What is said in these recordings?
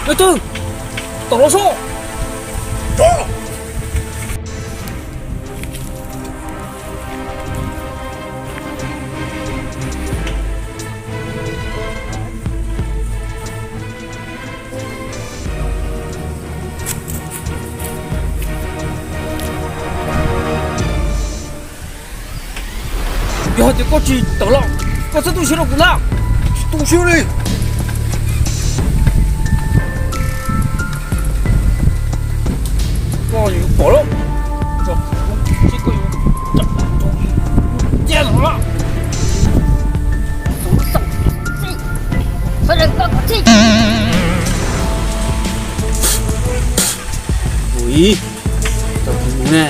Leej twg? Tom los sob. Yog hais tias koj tsis tawm los, koj txhob tu siab rau kuv na. Tsis tu siab li. Koj yuav pom lawm, tso kuv seb koj yuav ua cas rau kuv tiag no. Tus xeeb txij, sawv daws koj kom txij. Ui, tau tus ne.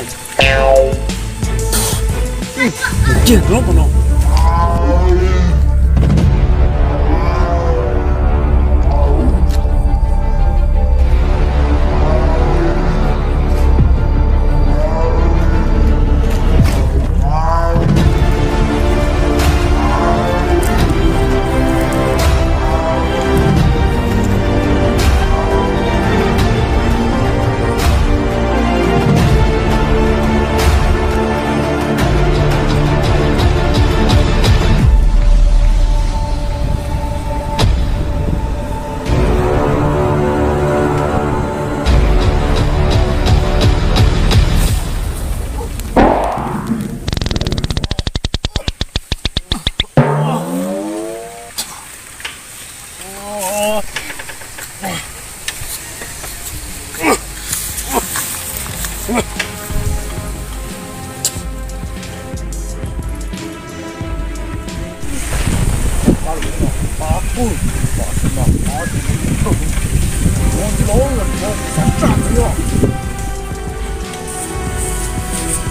Kiag no mas no.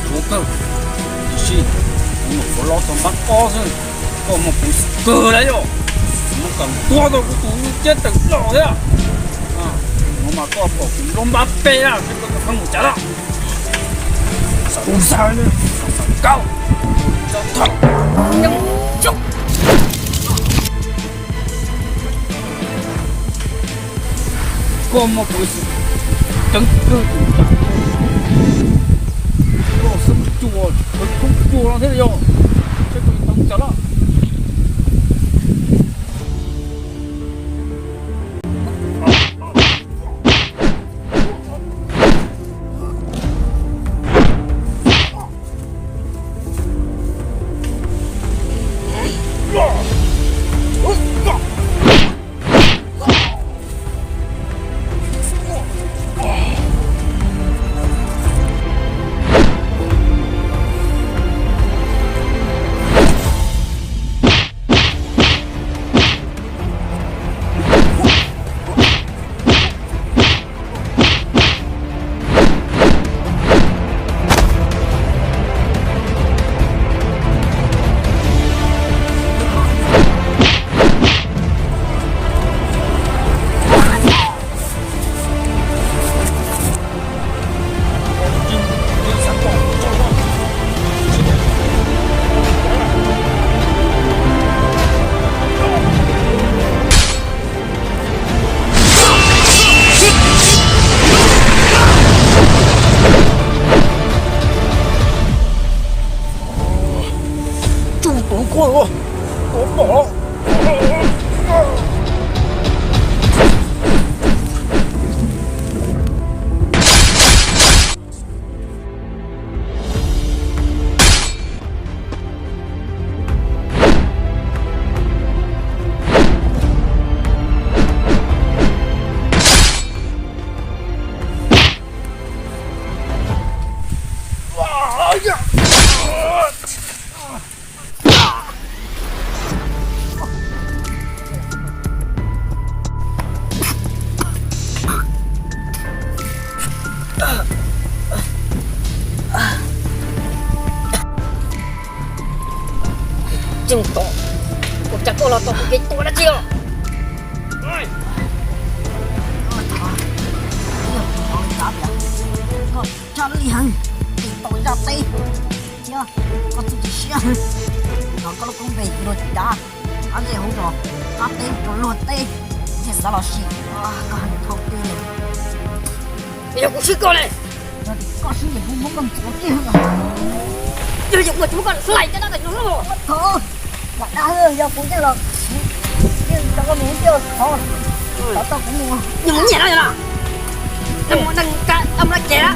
Ua kawg, tiam sis kuv nyuam qhuav los tau npab ob xwb, koj muaj peev xwm kawg lawm yog, kuv muab kom tuag tau kuv tus ciab tawm plaws thiab. No mas koj pom kuv lub npab peb na, seb koj puas pheej mus cas lawm. Xav mus xav, xav kaub, tso thawj. Koj muaj peev xwm ceev kawg tus cas, koj xub cua, koj xub cua no thiab yog, seb koj yuav tau cas lawm. Tsuj tuv koj, koj pom. Tseem tos, ua cas koj los tau kuv kev tua dab tsi os? Koj tshaj lij heev, tis tau zaj teb thiab koj txuj ci siab heev. Hnov koj lub koob npe hu ua Dav, Qab ntsej hauv zos, qab teb rau luag teb, ntshe xav los sim, koj hais thauj tiag li. Yog kuv swb koj li. Yog tias koj swb ces kuv muab koj ntxuav kiag. Yog yus muaj tsis muab koj hlais cov no tas yus loj. Thov, lam dag yog kuv yeej los, yeej rau koj mus thiab thov, thov tau kuv mus. Yus mus nyiam no yog no, mus neeg ka mus no ces.